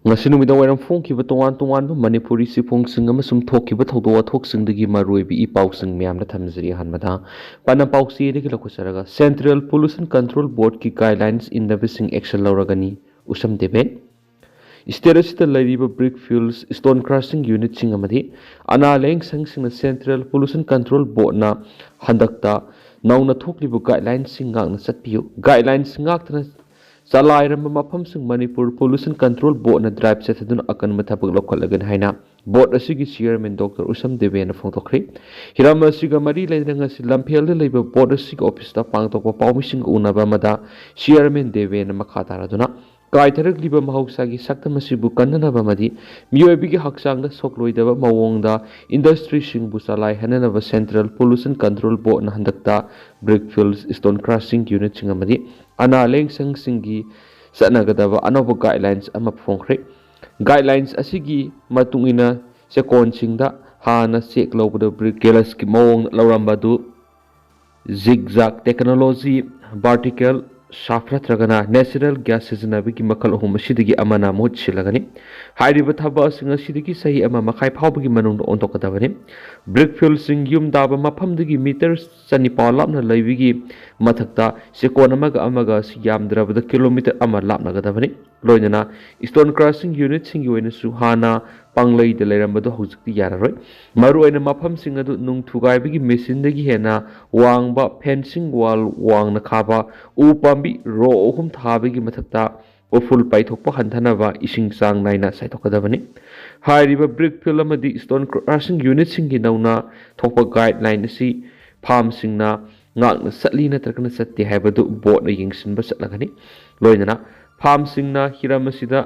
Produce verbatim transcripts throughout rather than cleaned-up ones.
ꯉꯁꯤ ꯅꯨꯃꯤꯗꯥꯡ ꯋꯥꯏꯔꯝ ꯐꯣꯡꯈꯤꯕ ꯇꯣꯉꯥꯟ ꯇꯣꯉꯥꯟꯕ ꯃꯅꯤꯄꯨꯔꯤ ꯆꯦꯐꯣꯡꯁꯤꯡ ꯑꯃꯁꯨꯡ ꯊꯣꯛꯈꯤꯕ ꯊꯧꯗꯣꯛ ꯋꯥꯊꯣꯛꯁꯤꯡꯗꯒꯤ ꯃꯔꯨꯑꯣꯏꯕ ꯏ ꯄꯥꯎꯁꯤꯡ ꯃꯌꯥꯝꯗ ꯊꯝꯖꯔꯤ꯫ ꯑꯍꯥꯟꯕꯗ ꯄꯥꯟꯗꯝ ꯄꯥꯎꯆꯦꯗꯒꯤ ꯂꯧꯈꯠꯆꯔꯒ, Central Pollution Control Boardꯀꯤ guidelines ꯏꯟꯗꯕꯁꯤꯡ action ꯂꯧꯔꯒꯅꯤ, ꯎꯁꯝ ꯗꯦꯕꯦꯟ꯫ State ꯑꯁꯤꯗ ꯂꯩꯔꯤꯕ brick fields, stone crushing unitꯁꯤꯡ ꯑꯃꯗꯤ ꯑꯅꯥ ꯂꯥꯌꯦꯡ ꯁꯪꯁꯤꯡꯅ Central Pollution Control Boardꯅ ꯍꯟꯗꯛꯇ ꯅꯧꯅ ꯊꯣꯛꯂꯤꯕ guidelinesꯁꯤꯡ ꯉꯥꯛꯅ ꯆꯠꯄꯤꯌꯨ꯫ Guidelines ꯉꯥꯛꯇꯅ ꯆꯂꯥꯏꯔꯝꯕ ꯃꯐꯝꯁꯤꯡ ꯃꯅꯤꯄꯨꯔ Pollution Control Boardꯅ drive ꯆꯠꯊꯗꯨꯅ ꯑꯀꯟꯕ ꯊꯕꯛ ꯂꯧꯈꯠꯂꯒꯅꯤ ꯍꯥꯏꯅ board ꯑꯁꯤꯒꯤ chairman Doctor ꯎꯁꯝ ꯗꯦꯕꯦꯅ ꯐꯣꯡꯗꯣꯛꯈ꯭ꯔꯦ꯫ ꯍꯤꯔꯝ ꯑꯁꯤꯒ ꯃꯔꯤ ꯂꯩꯅꯅ ꯉꯁꯤ ꯂꯝꯐꯦꯜꯗ ꯂꯩꯕ board ꯑꯁꯤꯒꯤ officeꯇ ꯄꯥꯡꯊꯣꯛꯄ ꯄꯥꯎꯃꯤꯁꯤꯡꯒ ꯎꯅꯕ ꯑꯃꯗ chairman ꯗꯦꯕꯦꯅ ꯃꯈꯥ ꯇꯥꯔꯗꯨꯅ ꯀꯥꯏꯊꯔꯛꯂꯤꯕ ꯃꯍꯧꯁꯥꯒꯤ ꯁꯛꯇꯝ ꯑꯁꯤꯕꯨ ꯀꯟꯅꯅꯕ ꯑꯃꯗꯤ ꯃꯤꯑꯣꯏꯕꯒꯤ ꯍꯛꯆꯥꯡꯗ ꯁꯣꯛꯂꯣꯏꯗꯕ ꯃꯑꯣꯡꯗ industryꯁꯤꯡꯕꯨ ꯆꯂꯥꯏꯍꯟꯅꯅꯕ Central Pollution Control Boardꯅ ꯍꯟꯗꯛꯇ brick fields, stone crushing unitꯁꯤꯡ ꯑꯃꯗꯤ ꯑꯅꯥ ꯂꯥꯌꯦꯡ ꯁꯪꯁꯤꯡꯒꯤ ꯆꯠꯅꯒꯗꯕ ꯑꯅꯧꯕ guidelines ꯑꯃ ꯐꯣꯡꯈ꯭ꯔꯦ꯫ Guidelines ꯑꯁꯤꯒꯤ ꯃꯇꯨꯡ ꯏꯟꯅ ꯆꯦꯛꯀꯣꯟꯁꯤꯡꯗ ꯍꯥꯟꯅ check ꯂꯧꯕꯗ brick gallersꯀꯤ ꯃꯑꯣꯡꯗ ꯂꯧꯔꯝꯕ ꯑꯗꯨ zigzag technology, vertical shaft ꯅꯠꯇ꯭ꯔꯒꯅ natural gas ꯁꯤꯖꯤꯟꯅꯕꯒꯤ ꯃꯈꯜ ꯑꯍꯨꯝ ꯑꯁꯤꯗꯒꯤ ꯑꯃꯅ ꯃꯍꯨꯠ ꯁꯤꯜꯂꯒꯅꯤ꯫ ꯍꯥꯏꯔꯤꯕ ꯊꯕꯛ ꯑꯁꯤꯡ ꯑꯁꯤꯗꯒꯤ ꯆꯍꯤ ꯑꯃ ꯃꯈꯥꯏ ꯐꯥꯎꯕꯒꯤ ꯃꯅꯨꯡꯗ ꯑꯣꯟꯊꯣꯛꯀꯗꯕꯅꯤ꯫ Brick fieldꯁꯤꯡ ꯌꯨꯝ ꯇꯥꯕ ꯃꯐꯝꯗꯒꯤ meter ꯆꯅꯤꯄꯥꯜ ꯂꯥꯞꯅ ꯂꯩꯕꯒꯤ ꯃꯊꯛꯇ ꯆꯦꯛꯀꯣꯟ ꯑꯃꯒ ꯑꯃꯒ ꯑꯁꯤ ꯌꯥꯝꯗ꯭ꯔꯕꯗ kilometre ꯑꯃ ꯂꯥꯞꯅꯒꯗꯕꯅꯤ꯫ ꯂꯣꯏꯅꯅ stone crushing unitꯁꯤꯡꯒꯤ ꯑꯣꯏꯅꯁꯨ ꯍꯥꯟꯅ ꯄꯥꯡꯂꯩꯗ ꯂꯩꯔꯝꯕꯗꯨ ꯍꯧꯖꯤꯛꯇꯤ ꯌꯥꯔꯔꯣꯏ꯫ ꯃꯔꯨꯑꯣꯏꯅ ꯃꯐꯝꯁꯤꯡ ꯑꯗꯨ ꯅꯨꯡ ꯊꯨꯒꯥꯏꯕꯒꯤ machineꯗꯒꯤ ꯍꯦꯟꯅ ꯋꯥꯡꯕ fencing wall ꯋꯥꯡꯅ ꯈꯥꯕ ꯎ ꯄꯥꯝꯕꯤ row ꯑꯍꯨꯝ ꯊꯥꯕꯒꯤ ꯃꯊꯛꯇ ꯎꯐꯨꯜ ꯄꯥꯏꯊꯣꯛꯄ ꯍꯟꯊꯅꯕ ꯏꯁꯤꯡ ꯆꯥꯡ ꯅꯥꯏꯅ ꯆꯥꯏꯊꯣꯛꯀꯗꯕꯅꯤ꯫ ꯍꯥꯏꯔꯤꯕ brick field ꯑꯃꯗꯤ stone crushing unitꯁꯤꯡꯒꯤ ꯅꯧꯅ ꯊꯣꯛꯄ guideline ꯑꯁꯤ farmꯁꯤꯡꯅ ꯉꯥꯛꯅ ꯆꯠꯂꯤ ꯅꯠꯇ꯭ꯔꯒꯅ ꯆꯠꯇꯦ ꯍꯥꯏꯕꯗꯨ boardꯅ ꯌꯦꯡꯁꯤꯟꯕ ꯆꯠꯂꯒꯅꯤ꯫ ꯂꯣꯏꯅꯅ farmꯁꯤꯡꯅ ꯍꯤꯔꯝ ꯑꯁꯤꯗ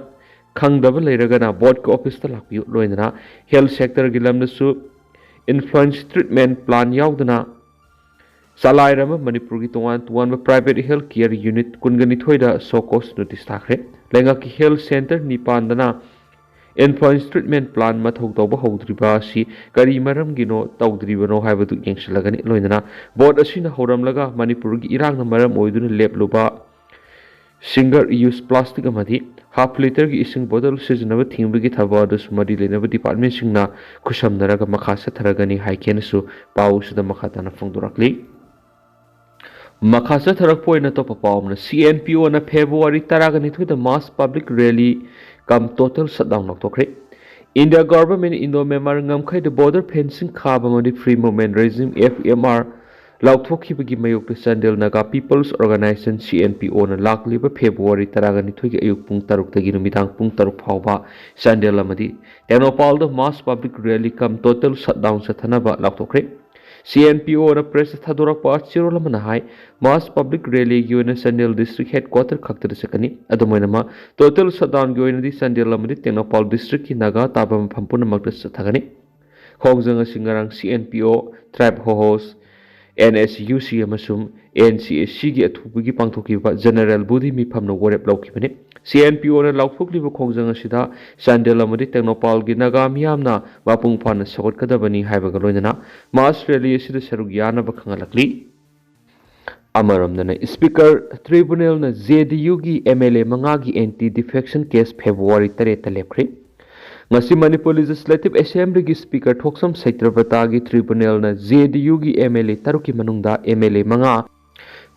ꯈꯪꯗꯕ ꯂꯩꯔꯒꯅ boardꯀꯤ officeꯇ ꯂꯥꯛꯄꯤꯌꯨ꯫ ꯂꯣꯏꯅꯅ health sectorꯒꯤ ꯂꯝꯗꯁꯨ effluent treatment plant ꯌꯥꯎꯗꯅ ꯆꯂꯥꯏꯔꯝꯕ ꯃꯅꯤꯄꯨꯔꯒꯤ ꯇꯣꯉꯥꯟ ꯇꯣꯉꯥꯟꯕ private health care unit ꯀꯨꯟꯒ ꯅꯤꯊꯣꯏꯗ show cause notice ꯊꯥꯈ꯭ꯔꯦ꯫ ꯂꯩꯉꯥꯛꯀꯤ health centre ꯅꯤꯄꯥꯟꯗꯅ effluent treatment plant ꯃꯊꯧ ꯇꯧꯕ ꯍꯧꯗ꯭ꯔꯤꯕ ꯑꯁꯤ ꯀꯔꯤ ꯃꯔꯝꯒꯤꯅꯣ ꯇꯧꯗ꯭ꯔꯤꯕꯅꯣ ꯍꯥꯏꯕꯗꯨ ꯌꯦꯡꯁꯤꯜꯂꯒꯅꯤ꯫ ꯂꯣꯏꯅꯅ board ꯑꯁꯤꯅ ꯍꯧꯔꯝꯂꯒ ꯃꯅꯤꯄꯨꯔꯒꯤ ꯏꯔꯥꯡꯅ ꯃꯔꯝ ꯑꯣꯏꯗꯨꯅ ꯂꯦꯞꯂꯨꯕ single use plastic ꯑꯃꯗꯤ half literꯒꯤ ꯏꯁꯤꯡ ꯕꯣꯇꯜ ꯁꯤꯖꯤꯟꯅꯕ ꯊꯤꯡꯕꯒꯤ ꯊꯕꯛ ꯑꯗꯨꯁꯨ ꯃꯔꯤ ꯂꯩꯅꯕ departmentꯁꯤꯡꯅ ꯈꯨꯠꯁꯝꯅꯔꯒ ꯃꯈꯥ ꯆꯠꯊꯔꯒꯅꯤ ꯍꯥꯏꯈꯤ ꯍꯥꯏꯅꯁꯨ ꯄꯥꯎ ꯑꯁꯤꯗ ꯃꯈꯥ ꯇꯥꯅ ꯐꯣꯡꯗꯣꯔꯛꯂꯤ꯫ ꯃꯈꯥ ꯆꯠꯊꯔꯛꯄ ꯑꯣꯏꯅ ꯑꯇꯣꯞꯄ ꯄꯥꯎ ꯑꯃꯅ, CNPOꯅ February ꯇꯔꯥꯒ ꯅꯤꯊꯣꯏꯗ mass public rally cum total shutdown ꯂꯥꯎꯊꯣꯛꯈ꯭ꯔꯦ꯫ India government Indo-Myanmar ꯉꯝꯈꯩꯗ border fencing ꯈꯥꯕ ꯑꯃꯗꯤ Free Movement Regime, FMR, ꯂꯥꯎꯊꯣꯛꯈꯤꯕꯒꯤ ꯃꯥꯌꯣꯛꯇ Chandel Naga People's Organisation, CNPOꯅ ꯂꯥꯛꯂꯤꯕ February ꯇꯔꯥꯒ ꯅꯤꯊꯣꯏꯒꯤ ꯑꯌꯨꯛ ꯄꯨꯡ ꯇꯔꯨꯛꯇꯒꯤ ꯅꯨꯃꯤꯗꯥꯡ ꯄꯨꯡ ꯇꯔꯨꯛ ꯐꯥꯎꯕ ꯆꯥꯟꯗꯦꯜ ꯑꯃꯗꯤ ꯇꯦꯡꯅꯧꯄꯥꯜꯗ mass public rally cum total shutdown ꯆꯠꯊꯅꯕ ꯂꯥꯎꯊꯣꯛꯈ꯭ꯔꯦ꯫ CNPOꯅ press ꯊꯥꯗꯣꯔꯛꯄ ꯆꯦꯔꯣꯜ ꯑꯃꯅ ꯍꯥꯏ, mass public rallyꯒꯤ ꯑꯣꯏꯅ ꯆꯥꯟꯗꯦꯜ district headquarter ꯈꯛꯇꯗ ꯆꯠꯀꯅꯤ꯫ ꯑꯗꯨꯝ ꯑꯣꯏꯅꯃꯛ, total shutdownꯒꯤ ꯑꯣꯏꯅꯗꯤ ꯆꯥꯟꯗꯦꯜ ꯑꯃꯗꯤ ꯇꯦꯡꯅꯧꯄꯥꯜ districtꯀꯤ ꯅꯥꯒꯥ ꯇꯥꯕ ꯃꯐꯝ ꯄꯨꯝꯅꯃꯛꯇ ꯆꯠꯊꯒꯅꯤ꯫ ꯈꯣꯡꯖꯪ ꯑꯁꯤ ꯉꯔꯥꯡ CNPO, Tribe Hohos, NSUC ꯑꯃꯁꯨꯡ NCACꯒꯤ ꯑꯊꯨꯕꯒꯤ ꯄꯥꯡꯊꯣꯛꯈꯤꯕ general body ꯃꯤꯐꯝꯅ ꯋꯥꯔꯦꯞ ꯂꯧꯈꯤꯕꯅꯤ꯫ CNPOꯅ ꯂꯥꯎꯊꯣꯛꯂꯤꯕ ꯈꯣꯡꯖꯪ ꯑꯁꯤꯗ ꯆꯥꯟꯗꯦꯜ ꯑꯃꯗꯤ ꯇꯦꯡꯅꯧꯄꯥꯜꯒꯤ ꯅꯥꯒꯥ ꯃꯤꯌꯥꯝꯅ ꯃꯄꯨꯡ ꯐꯥꯅ ꯁꯧꯒꯠꯀꯗꯕꯅꯤ ꯍꯥꯏꯕꯒ ꯂꯣꯏꯅꯅ mass rally ꯑꯁꯤꯗ ꯁꯔꯨꯛ ꯌꯥꯅꯕ ꯈꯪꯍꯜꯂꯛꯂꯤ꯫ ꯑꯃꯔꯣꯝꯗꯅ, Speaker Tribunalꯅ JDUꯒꯤ MLA ꯃꯉꯥꯒꯤ anti defection case February ꯇꯔꯦꯠꯇ ꯂꯦꯞꯈ꯭ꯔꯦ꯫ ꯉꯁꯤ ꯃꯅꯤꯄꯨꯔ Legislative Assemblyꯒꯤ Speaker ꯊꯣꯛꯆꯝ ꯁꯩꯇ꯭ꯔꯕꯇꯥꯒꯤ tribunalꯅ JDUꯒꯤ MLA ꯇꯔꯨꯛꯀꯤ ꯃꯅꯨꯡꯗ MLA ꯃꯉꯥ,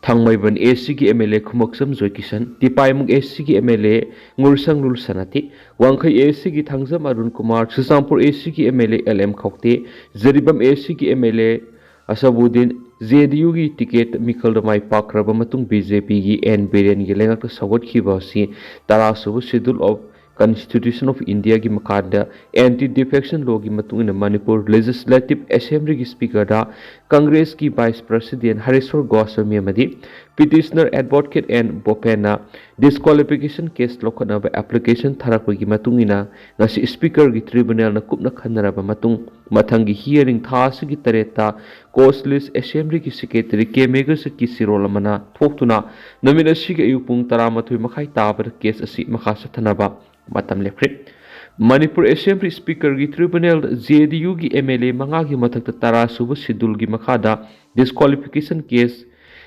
ꯊꯥꯡꯃꯩꯕꯟ ACꯒꯤ MLA ꯈꯨꯃꯛꯆꯝ ꯖꯣꯏꯀꯤꯁꯟ, ꯇꯤꯄꯥꯏꯃꯨꯛ ACꯒꯤ MLA ꯉꯨꯔꯁꯪꯂꯨꯜ ꯁꯅꯥꯇꯤ, ꯋꯥꯡꯈꯩ ACꯒꯤ Thangjam Arun Kumar, Churachandpur ACꯒꯤ MLA LM ꯈꯧꯇꯦ, Jiribam ACꯒꯤ MLA ꯑꯁꯕꯨꯗꯤꯟ, JDUꯒꯤ ticket ꯃꯤꯈꯜꯗ ꯃꯥꯏ ꯄꯥꯛꯈ꯭ꯔꯕ ꯃꯇꯨꯡ BJPꯒꯤ N ꯕꯤꯔꯦꯟꯒꯤ ꯂꯩꯉꯥꯛꯇ ꯁꯧꯒꯠꯈꯤꯕ ꯑꯁꯤ ꯇꯔꯥꯁꯨꯕ Schedule of Constitution of Indiaꯒꯤ ꯃꯈꯥꯗ anti defection lawꯒꯤ ꯃꯇꯨꯡ ꯏꯟꯅ Manipur Legislative Assemblyꯒꯤ Speakerꯗ Congressꯀꯤ Vice President ꯍꯔꯦꯁ꯭ꯋꯔ Goswami ꯑꯃꯗꯤ petitioner Advocate N ꯕꯣꯄꯦꯟꯅ disqualification case ꯂꯧꯈꯠꯅꯕ application ꯊꯥꯔꯛꯄꯒꯤ ꯃꯇꯨꯡ ꯏꯟꯅ ꯉꯁꯤ Speakerꯒꯤ tribunalꯅ ꯀꯨꯞꯅ ꯈꯟꯅꯔꯕ ꯃꯇꯨꯡ ꯃꯊꯪꯒꯤ hearing ꯊꯥ ꯑꯁꯤꯒꯤ ꯇꯔꯦꯠꯇ cause list Assemblyꯒꯤ Secretary K ꯃꯦꯘꯁꯤꯠꯀꯤ ꯆꯦꯔꯣꯜ ꯑꯃꯅ ꯊꯣꯛꯇꯨꯅ ꯅꯨꯃꯤꯠ ꯑꯁꯤꯒꯤ ꯑꯌꯨꯛ ꯄꯨꯡ ꯇꯔꯥꯃꯥꯊꯣꯏ ꯃꯈꯥꯏ ꯇꯥꯕꯗ case ꯑꯁꯤ ꯃꯈꯥ ꯆꯠꯊꯅꯕ ꯃꯇꯝ ꯂꯦꯞꯈ꯭ꯔꯦ꯫ ꯃꯅꯤꯄꯨꯔ Assembly Speakerꯒꯤ tribunalꯗ JDUꯒꯤ MLA ꯃꯉꯥꯒꯤ ꯃꯊꯛꯇ ꯇꯔꯥꯁꯨꯕ Scheduleꯒꯤ ꯃꯈꯥꯗ disqualification case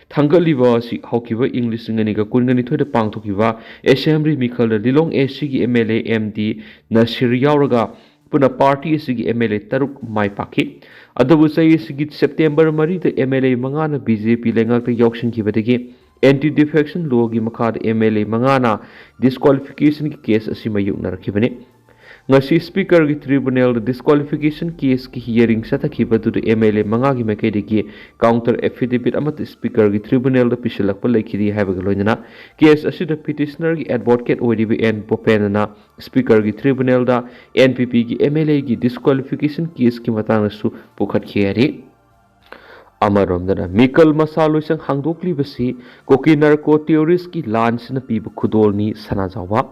ꯊꯥꯡꯒꯠꯂꯤꯕ ꯑꯁꯤ ꯍꯧꯈꯤꯕ ꯏꯪ ꯂꯤꯁꯤꯡ ꯑꯅꯤꯒ ꯀꯨꯟꯒ ꯅꯤꯊꯣꯏꯗ ꯄꯥꯡꯊꯣꯛꯈꯤꯕ ꯑꯦꯁꯦꯝꯕ꯭ꯂꯤ ꯃꯤꯈꯜꯗ ꯂꯤꯂꯣꯡ ꯑꯦꯁꯤꯒꯤ M L A M D Nasir ꯌꯥꯎꯔꯒ ꯄꯨꯟꯅ ꯄꯥꯔꯇꯤ ꯑꯁꯤꯒꯤ ꯑꯦꯝ ꯑꯦꯜ ꯑꯦ ꯇꯔꯨꯛ ꯃꯥꯏ ꯄꯥꯛꯈꯤ꯫ ꯑꯗꯨꯕꯨ ꯆꯍꯤ ꯑꯁꯤꯒꯤ ꯁꯦꯞꯇꯦꯝꯕꯔ ꯃꯔꯤꯗ ꯑꯦꯝ ꯑꯦꯜ ꯑꯦ ꯃꯉꯥꯅ ꯕꯤ ꯖꯦ ꯄꯤ ꯂꯩꯉꯥꯛꯇ ꯌꯥꯎꯁꯤꯟꯈꯤꯕꯗꯒꯤ ꯑꯦꯟꯇꯤ ꯗꯤꯐꯦꯛꯁꯟ ꯂꯣꯒꯤ ꯃꯈꯥꯗ ꯑꯦꯝ ꯑꯦꯜ ꯑꯦ ꯃꯉꯥꯅ ꯗꯤꯁꯀ꯭ꯋꯥꯂꯤꯐꯤꯀꯦꯁꯟꯒꯤ ꯀꯦꯁ ꯑꯁꯤ ꯃꯥꯌꯣꯛꯅꯔꯛꯈꯤꯕꯅꯤ꯫ ꯉꯁꯤ ꯁ꯭ꯄꯤꯀꯔꯒꯤ ꯇ꯭ꯔꯤꯕꯨꯅꯦꯜꯗ ꯗꯤꯁꯀ꯭ꯋꯥꯂꯤꯐꯤꯀꯦꯁꯟ ꯀꯦꯁꯀꯤ ꯍꯤꯌꯔꯤꯡ ꯆꯠꯊꯈꯤꯕ ꯑꯗꯨꯗ ꯑꯦꯝ ꯑꯦꯜ ꯑꯦ ꯃꯉꯥꯒꯤ ꯃꯥꯏꯀꯩꯗꯒꯤ ꯀꯥꯎꯟꯇꯔ ꯑꯦꯐꯤꯗꯦꯕꯤꯠ ꯑꯃꯠꯇ ꯁ꯭ꯄꯤꯀꯔꯒꯤ ꯇ꯭ꯔꯤꯕꯨꯅꯦꯜꯗ ꯄꯤꯁꯤꯜꯂꯛꯄ ꯂꯩꯈꯤꯗꯦ ꯍꯥꯏꯕꯒ ꯂꯣꯏꯅꯅ ꯀꯦꯁ ꯑꯁꯤꯗ ꯄꯤꯇꯤꯁꯅꯔꯒꯤ ꯑꯦꯗꯚꯣꯀꯦꯠ ꯑꯣꯏꯔꯤꯕ ꯑꯦꯟ ꯕꯣꯄꯦꯟꯅ ꯁ꯭ꯄꯤꯀꯔꯒꯤ ꯇ꯭ꯔꯤꯕꯨꯅꯦꯜꯗ ꯑꯦꯟ ꯄꯤ ꯄꯤꯒꯤ ꯑꯦꯝ ꯑꯦꯜ ꯑꯦꯒꯤ ꯗꯤꯁꯀ꯭ꯋꯥꯂꯤꯐꯤꯀꯦꯁꯟ ꯀꯦꯁꯀꯤ ꯃꯇꯥꯡꯗꯁꯨ ꯄꯨꯈꯠꯈꯤ ꯍꯥꯏꯔꯤ꯫ ꯑꯃꯔꯣꯝꯗꯅ ꯃꯤꯀꯜ ꯃꯁꯥ ꯂꯣꯏꯁꯪ ꯍꯥꯡꯗꯣꯛꯂꯤꯕꯁꯤ ꯀꯨꯀꯤ ꯅꯥꯔꯀꯣ ꯇꯦꯔꯣꯔꯤꯁꯀꯤ ꯂꯥꯟꯁꯤꯅ ꯄꯤꯕ ꯈꯨꯗꯣꯜꯅꯤ ꯁꯅꯥꯖꯥꯎꯕ꯫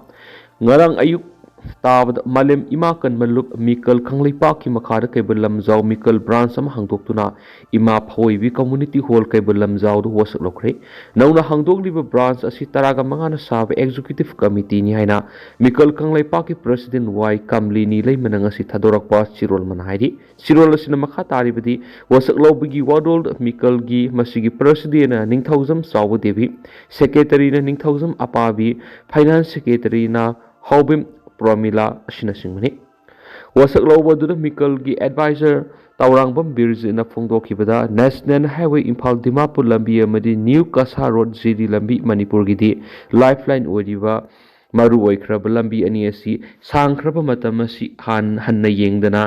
ꯉꯔꯥꯡ ꯑꯌꯨꯛ ꯇꯥꯕꯗ ꯃꯥꯂꯦꯝ ꯏꯃꯥ ꯀꯟꯕ ꯂꯨꯞ ꯃꯤꯀꯜ ꯀꯪꯂꯩꯄꯥꯛꯀꯤ ꯃꯈꯥꯗ ꯀꯩꯕꯨꯜ ꯂꯝꯖꯥꯎ ꯃꯤꯀꯜ ꯕ꯭ꯔꯥꯟꯁ ꯑꯃ ꯍꯥꯡꯗꯣꯛꯇꯨꯅ ꯏꯃꯥ ꯐꯋꯣꯏꯕꯤ ꯀꯝꯃꯨꯅꯤꯇꯤ ꯍꯣꯜ ꯀꯩꯕꯨꯜ ꯂꯝꯖꯥꯎꯗ ꯋꯥꯁꯛ ꯂꯧꯈ꯭ꯔꯦ꯫ ꯅꯧꯅ ꯍꯥꯡꯗꯣꯛꯂꯤꯕ ꯕ꯭ꯔꯥꯟꯁ ꯑꯁꯤ ꯇꯔꯥꯒ ꯃꯉꯥꯅ ꯁꯥꯕ ꯑꯦꯛꯖꯤꯀ꯭ꯌꯨꯇꯤꯚ ꯀꯃꯤꯇꯤꯅꯤ ꯍꯥꯏꯅ ꯃꯤꯀꯜ ꯀꯪꯂꯩꯄꯥꯛꯀꯤ ꯄ꯭ꯔꯁꯤꯗꯦꯟ ꯋꯥꯏ ꯀꯝꯂꯤꯅꯤ ꯂꯩꯃꯅ ꯉꯁꯤ ꯊꯥꯗꯣꯔꯛꯄ ꯆꯤꯔꯣꯜ ꯑꯃꯅ ꯍꯥꯏꯔꯤ꯫ ꯆꯤꯔꯣꯜ ꯑꯁꯤꯅ ꯃꯈꯥ ꯇꯥꯔꯤꯕꯗꯤ, ꯋꯥꯁꯛ ꯂꯧꯕꯒꯤ ꯋꯥꯔꯣꯜ ꯃꯤꯀꯜꯒꯤ ꯃꯁꯤꯒꯤ ꯄ꯭ꯔꯁꯤꯗꯦꯟꯅ ꯅꯤꯡꯊꯧꯖꯝ ꯆꯥꯎꯕ ꯗꯦꯕꯤ, ꯁꯦꯀ꯭ꯔꯦꯇꯔꯤꯅ ꯅꯤꯡꯊꯧꯖꯝ ꯑꯄꯥꯕꯤ, ꯐꯥꯏꯅꯥꯟꯁ ꯁꯦꯀ꯭ꯔꯦꯇꯔꯤꯅ ꯍꯥꯎꯕꯤꯝ ꯄ꯭ꯔꯣꯃꯤꯂꯥ ꯑꯁꯤꯅꯆꯤꯡꯕꯅꯤ꯫ ꯋꯥꯁꯛ ꯂꯧꯕ ꯑꯗꯨꯗ ꯃꯤꯀꯜꯒꯤ ꯑꯦꯗꯚꯥꯏꯖꯔ ꯇꯥꯎꯔꯥꯡꯕꯝ ꯕꯤꯔꯖꯤꯠꯅ ꯐꯣꯡꯗꯣꯛꯈꯤꯕꯗ, ꯅꯦꯁꯅꯦꯜ ꯍꯥꯏꯋꯦ ꯏꯝꯐꯥꯜ ꯗꯤꯃꯥꯄꯨꯔ ꯂꯝꯕꯤ ꯑꯃꯗꯤ ꯅ꯭ꯌꯨ ꯀꯁꯥ ꯔꯣꯗ ꯖꯤ ꯗꯤ ꯂꯝꯕꯤ ꯃꯅꯤꯄꯨꯔꯒꯤꯗꯤ ꯂꯥꯏꯐ ꯂꯥꯏꯟ ꯑꯣꯏꯔꯤꯕ ꯃꯔꯨ ꯑꯣꯏꯈ꯭ꯔꯕ ꯂꯝꯕꯤ ꯑꯅꯤ ꯑꯁꯤ ꯁꯥꯡꯈ꯭ꯔꯕ ꯃꯇꯝ ꯑꯁꯤ ꯍꯥꯟ-, ꯍꯟꯅ ꯌꯦꯡꯗꯅ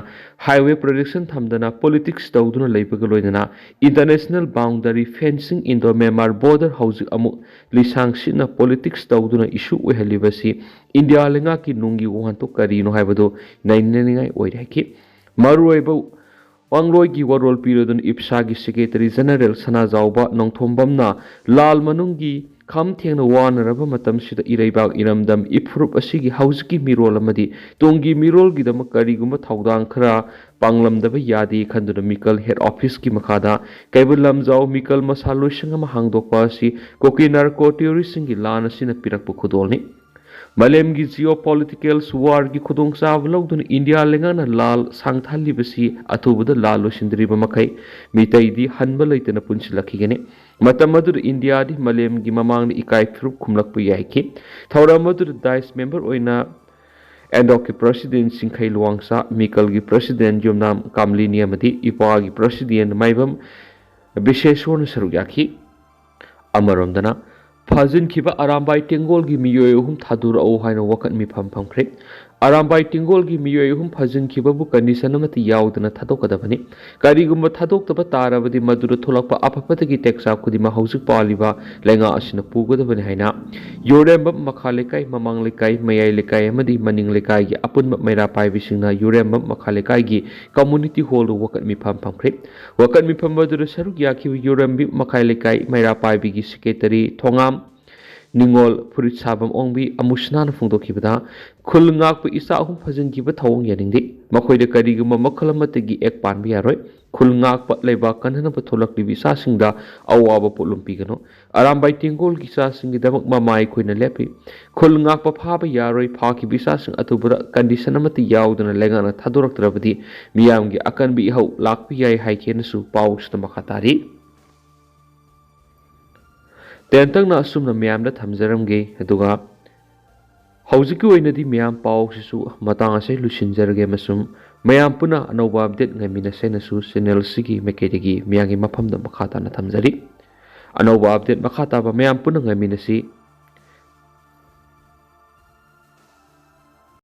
ꯍꯥꯏꯋꯦ ꯄ꯭ꯔꯣꯖꯦꯛꯁꯟ ꯊꯝꯗꯅ ꯄꯣꯂꯤꯇꯤꯛꯁ ꯇꯧꯗꯨꯅ ꯂꯩꯕꯒ ꯂꯣꯏꯅꯅ international boundary fencing Indo Myanmar border ꯍꯧꯖꯤꯛ ꯑꯃꯨꯛ ꯂꯤꯁꯥꯡ ꯁꯤꯠꯅ ꯄꯣꯂꯤꯇꯤꯛꯁ ꯇꯧꯗꯨꯅ ꯏꯁꯨ ꯑꯣꯏꯍꯜꯂꯤꯕꯁꯤ ꯏꯟꯗꯤꯌꯥ ꯂꯩꯉꯥꯛꯀꯤ ꯅꯨꯡꯒꯤ ꯋꯥꯍꯟꯊꯣꯛ ꯀꯔꯤꯅꯣ ꯍꯥꯏꯕꯗꯨ ꯅꯩꯅꯅꯤꯡꯉꯥꯏ ꯑꯣꯏꯔꯦ ꯍꯥꯏꯈꯤ꯫ ꯃꯔꯨꯑꯣꯏꯕ ꯋꯥꯡꯂꯣꯏꯒꯤ ꯋꯥꯔꯣꯜ ꯄꯤꯔꯗꯨꯅ ꯏꯞꯁꯥꯒꯤ ꯁꯦꯀ꯭ꯔꯦꯇꯔꯤ ꯖꯦꯅꯔꯦꯜ ꯁꯅꯥꯖꯥꯎꯕ ꯅꯣꯡꯊꯣꯝꯕꯝꯅ ꯂꯥꯜ ꯃꯅꯨꯡꯒꯤ ꯈꯝ ꯊꯦꯡꯅ ꯋꯥꯅꯔꯕ ꯃꯇꯝꯁꯤꯗ ꯏꯔꯩꯕꯥꯛ ꯏꯔꯝꯗꯝ ꯏꯐꯨꯔꯨꯞ ꯑꯁꯤꯒꯤ ꯍꯧꯖꯤꯛꯀꯤ ꯃꯤꯔꯣꯜ ꯑꯃꯗꯤ ꯇꯨꯡꯒꯤ ꯃꯤꯔꯣꯜꯒꯤꯗꯃꯛ ꯀꯔꯤꯒꯨꯝꯕ ꯊꯧꯗꯥꯡ ꯈꯔ ꯄꯥꯡꯂꯝꯗꯕ ꯌꯥꯗꯦ ꯈꯟꯗꯨꯅ ꯃꯤꯀꯜ ꯍꯦꯗ ꯑꯣꯐꯤꯁꯀꯤ ꯃꯈꯥꯗ ꯀꯩꯕꯨꯜ ꯂꯝꯖꯥꯎ ꯃꯤꯀꯜ ꯃꯁꯥ ꯂꯣꯏꯁꯪ ꯑꯃ ꯍꯥꯡꯗꯣꯛꯄ ꯑꯁꯤ ꯀꯨꯀꯤ ꯅꯥꯔꯀꯣ ꯇꯦꯔꯣꯔꯤꯁꯁꯤꯡꯒꯤ ꯂꯥꯟ ꯑꯁꯤꯅ ꯄꯤꯔꯛꯄ ꯈꯨꯗꯣꯜꯅꯤ꯫ ꯃꯥꯂꯦꯝꯒꯤ ꯖꯤꯑꯣ ꯄꯣꯂꯤꯇꯤꯀꯦꯜ ꯋꯥꯔꯒꯤ ꯈꯨꯗꯣꯡꯆꯥꯕ ꯂꯧꯗꯨꯅ ꯏꯟꯗꯤꯌꯥ ꯂꯩꯉꯥꯛꯅ ꯂꯥꯜ ꯁꯥꯡꯊꯍꯜꯂꯤꯕꯁꯤ ꯑꯊꯨꯕꯗ ꯂꯥꯜ ꯂꯣꯏꯁꯤꯟꯗ꯭ꯔꯤꯕ ꯃꯈꯩ ꯃꯤꯇꯩꯗꯤ ꯍꯟꯕ ꯂꯩꯇꯅ ꯄꯨꯟꯁꯤꯜꯂꯛꯈꯤꯒꯅꯤ꯫ ꯃꯇꯝ ꯑꯗꯨꯗ ꯏꯟꯗꯤꯌꯥꯗꯤ ꯃꯥꯂꯦꯝꯒꯤ ꯃꯃꯥꯡꯗ ꯏꯀꯥꯏ ꯐꯤꯔꯨꯞ ꯈꯨꯝꯂꯛꯄ ꯌꯥꯏꯈꯤ꯫ ꯊꯧꯔꯝ ꯑꯗꯨꯗ ꯗꯥꯏꯁ ꯃꯦꯝꯕꯔ ꯑꯣꯏꯅ ꯑꯦꯟꯗꯣꯛꯀꯤ ꯄ꯭ꯔꯁꯤꯗꯦꯟ ꯁꯤꯡꯈꯩ ꯂꯨꯋꯥꯡꯁꯥ, ꯃꯤꯀꯜꯒꯤ ꯄ꯭ꯔꯁꯤꯗꯦꯟ ꯌꯨꯝꯅꯥꯝ ꯀꯥꯝꯂꯤꯅꯤ ꯑꯃꯗꯤ ꯏꯄꯥꯒꯤ ꯄ꯭ꯔꯁꯤꯗꯦꯟ ꯃꯥꯏꯕꯝ ꯕꯤꯁꯦꯁꯣꯔꯅ ꯁꯔꯨꯛ ꯌꯥꯈꯤ꯫ ꯑꯃꯔꯣꯝꯗꯅ, ꯐꯥꯖꯤꯟꯈꯤꯕ ꯑꯔꯥꯝꯕꯥꯏ ꯇꯦꯡꯒꯣꯜꯒꯤ ꯃꯤꯑꯣꯏ ꯑꯍꯨꯝ ꯊꯥꯗꯣꯔꯛꯎ ꯍꯥꯏꯅ ꯋꯥꯀꯠ ꯃꯤꯐꯝ ꯐꯝꯈ꯭ꯔꯦ꯫ ꯑꯔꯥꯝꯕꯥꯏ ꯇꯦꯡꯒꯣꯜꯒꯤ ꯃꯤꯑꯣꯏ ꯑꯍꯨꯝ ꯐꯥꯖꯤꯟꯈꯤꯕꯕꯨ ꯀꯟꯗꯤꯁꯟ ꯑꯃꯠꯇ ꯌꯥꯎꯗꯅ ꯊꯥꯗꯣꯛꯀꯗꯕꯅꯤ꯫ ꯀꯔꯤꯒꯨꯝꯕ ꯊꯥꯗꯣꯛꯇꯕ ꯇꯥꯔꯕꯗꯤ ꯃꯗꯨꯗ ꯊꯣꯛꯂꯛꯄ ꯑꯐꯕꯗꯒꯤ ꯇꯦꯛꯆꯥꯛ ꯈꯨꯗꯤꯡꯃꯛ ꯍꯧꯖꯤꯛ ꯄꯥꯜꯂꯤꯕ ꯂꯩꯉꯥꯛ ꯑꯁꯤꯅ ꯄꯨꯒꯗꯕꯅꯤ ꯍꯥꯏꯅ ꯌꯨꯔꯦꯝꯕꯝ ꯃꯈꯥ ꯂꯩꯀꯥꯏ, ꯃꯃꯥꯡ ꯂꯩꯀꯥꯏ, ꯃꯌꯥꯏ ꯂꯩꯀꯥꯏ ꯑꯃꯗꯤ ꯃꯅꯤꯡ ꯂꯩꯀꯥꯏꯒꯤ ꯑꯄꯨꯟꯕ ꯃꯩꯔꯥ ꯄꯥꯏꯕꯤꯁꯤꯡꯅ ꯌꯨꯔꯦꯝꯕꯝ ꯃꯈꯥ ꯂꯩꯀꯥꯏꯒꯤ ꯀꯝꯃꯨꯅꯤꯇꯤ ꯍꯣꯜꯗ ꯋꯥꯀꯠ ꯃꯤꯐꯝ ꯐꯝꯈ꯭ꯔꯦ꯫ ꯋꯥꯀꯠ ꯃꯤꯐꯝ ꯑꯗꯨꯗ ꯁꯔꯨꯛ ꯌꯥꯈꯤꯕ ꯌꯨꯔꯦꯝꯕꯝ ꯃꯈꯥ ꯂꯩꯀꯥꯏ ꯃꯩꯔꯥ ꯄꯥꯏꯕꯤꯒꯤ ꯁꯦꯀ꯭ꯔꯦꯇꯔꯤ ꯊꯣꯉꯥꯝ ꯅꯤꯉꯣꯜ, ꯐꯨꯔꯤꯠ ꯁꯥꯕꯝ ꯑꯣꯡꯕꯤ, ꯑꯃꯨꯁꯅꯥꯅ ꯐꯣꯡꯗꯣꯛꯈꯤꯕꯗ, ꯈꯨꯜ ꯉꯥꯛꯄ ꯏꯆꯥ ꯑꯍꯨꯝ ꯐꯥꯖꯤꯟꯈꯤꯕ ꯊꯧꯑꯣꯡ ꯌꯥꯅꯤꯡꯗꯦ꯫ ꯃꯈꯣꯏꯗ ꯀꯔꯤꯒꯨꯝꯕ ꯃꯈꯜ ꯑꯃꯠꯇꯒꯤ ꯑꯦꯛ ꯄꯥꯟꯕ ꯌꯥꯔꯣꯏ꯫ ꯈꯨꯜ ꯉꯥꯛꯄ ꯂꯩꯕꯥꯛ ꯀꯟꯅꯅꯕ ꯊꯣꯛꯂꯛꯂꯤꯕ ꯏꯆꯥꯁꯤꯡꯗ ꯑꯋꯥꯕ ꯄꯣꯠꯂꯨꯝ ꯄꯤꯒꯅꯨ꯫ ꯑꯔꯥꯝꯕꯥꯏ ꯇꯦꯡꯒꯣꯜꯒꯤ ꯏꯆꯥꯁꯤꯡꯒꯤꯗꯃꯛ ꯃꯃꯥ ꯑꯩꯈꯣꯏꯅ ꯂꯦꯞꯄꯤ꯫ ꯈꯨꯜ ꯉꯥꯛꯄ ꯐꯥꯕ ꯌꯥꯔꯣꯏ꯫ ꯐꯥꯈꯤꯕ ꯏꯆꯥꯁꯤꯡ ꯑꯊꯨꯕꯗ ꯀꯟꯗꯤꯁꯟ ꯑꯃꯠꯇ ꯌꯥꯎꯗꯅ ꯂꯩꯉꯥꯛꯅ ꯊꯥꯗꯣꯔꯛꯇ꯭ꯔꯕꯗꯤ ꯃꯤꯌꯥꯝꯒꯤ ꯑꯀꯟꯕ ꯏꯍꯧ ꯂꯥꯛꯄ ꯌꯥꯏ ꯍꯥꯏꯈꯤꯅꯁꯨ ꯄꯥꯎꯁꯤꯗ ꯃꯈꯥ ꯇꯥꯔꯤ꯫ ꯇꯦꯟꯇꯛꯅ ꯑꯁꯨꯝꯅ ꯃꯌꯥꯝꯗ ꯊꯝꯖꯔꯝꯒꯦ꯫ ꯑꯗꯨꯒ ꯍꯧꯖꯤꯛꯀꯤ ꯑꯣꯏꯅꯗꯤ ꯃꯌꯥꯝ ꯄꯥꯎꯁꯤꯁꯨ ꯃꯇꯥꯡ ꯑꯁꯤ ꯂꯣꯏꯁꯤꯟꯖꯔꯒꯦ ꯑꯃꯁꯨꯡ ꯃꯌꯥꯝ ꯄꯨꯟꯅ ꯑꯅꯧꯕ ꯑꯞꯗꯦꯠ ꯉꯥꯏꯃꯤꯟꯅꯁꯦꯅꯁꯨ ꯆꯦꯅꯦꯜꯁꯤꯒꯤ ꯃꯥꯏꯀꯩꯗꯒꯤ ꯃꯌꯥꯝꯒꯤ ꯃꯐꯝꯗ ꯃꯈꯥ ꯇꯥꯅ ꯊꯝꯖꯔꯤ꯫ ꯑꯅꯧꯕ ꯑꯞꯗꯦꯠ ꯃꯈꯥ ꯇꯥꯕ ꯃꯌꯥꯝ ꯄꯨꯟꯅ ꯉꯥꯏꯃꯤꯟꯅꯁꯤ꯫